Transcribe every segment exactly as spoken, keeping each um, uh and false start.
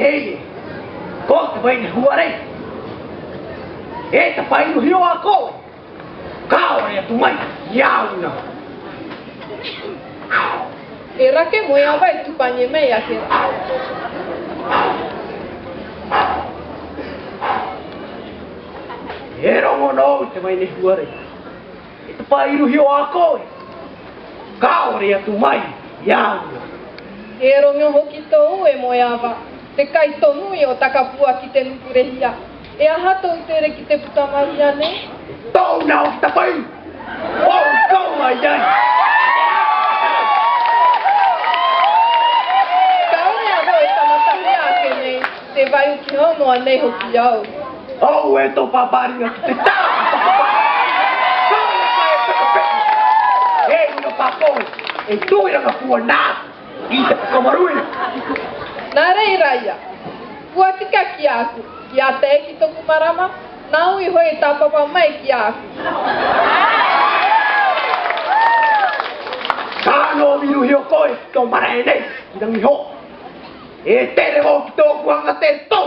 Hei, ko te mai ni huare. E ta pai ruhio a ko. Kaore atu mai, yauna. E rake moe ava e tupanye mai akera. E rongo no te mai ni huare. E ta pai ruhio a ko. Kaore atu mai, yauna. E rongo hoki to ue moe ava. Te kai tonu i o takapua ki te nukurehia. E aha tou tere ki te puta maria ne? Tou na o ki ta pai. O tou mai ai. Kaore avo e ta matahia ake ne. Te vai u ki hono a ne hoki au. O e to papari o ki te ta. Ei no pako. E tu ira ka puana. Ita kamarui. Na rei raya. Kua tika kiaku. Kia te ki toku marama. Na ui hoi ta papa mai kiaku. Kano miru hio koe to marene. Kidang iho. E tere ho ki toku anga te to.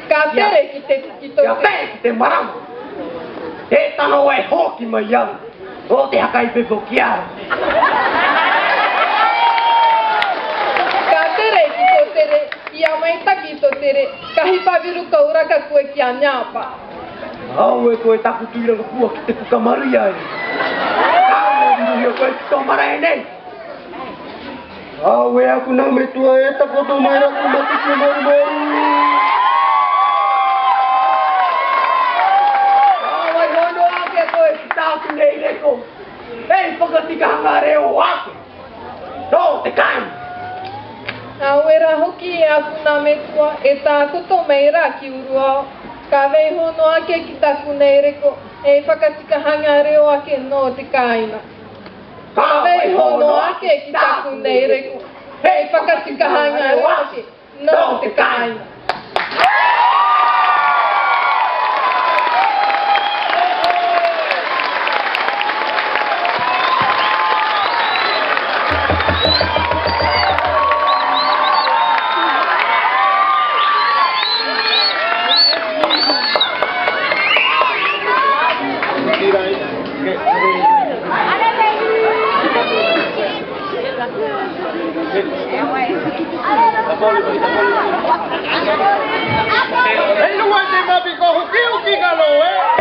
Ka tere ki te ki to. Ia te ki te marama. E tano e hoki mai au. O te hakai pe bokiar. Ka tere ki to tere. Ia mai ta ki to tere. Ka hipa viru ka ura ka kue ki a nyapa. Au e koe taku tuira ka pua ki te ku kamaria e. Kamo viru hio koe ki to marene. Awe aku na metua e ta koto mai ra ku mati ku mori mori. Awe hono ake ko e kita ku nei reko. Ei, pakatika hangare o ake. No te kai. Awe ra hoki aku na metua e ta koto mai ra ki urua. Kavei hono ake kita ku nei reko. Ei, pakatika hangare o ake no te kaina. Kavei hono ake ki taku nei reko. Hei, pakatika hangare o ake. No te kaina. Ei luogo dei Mabico, qui, qui galo, eh?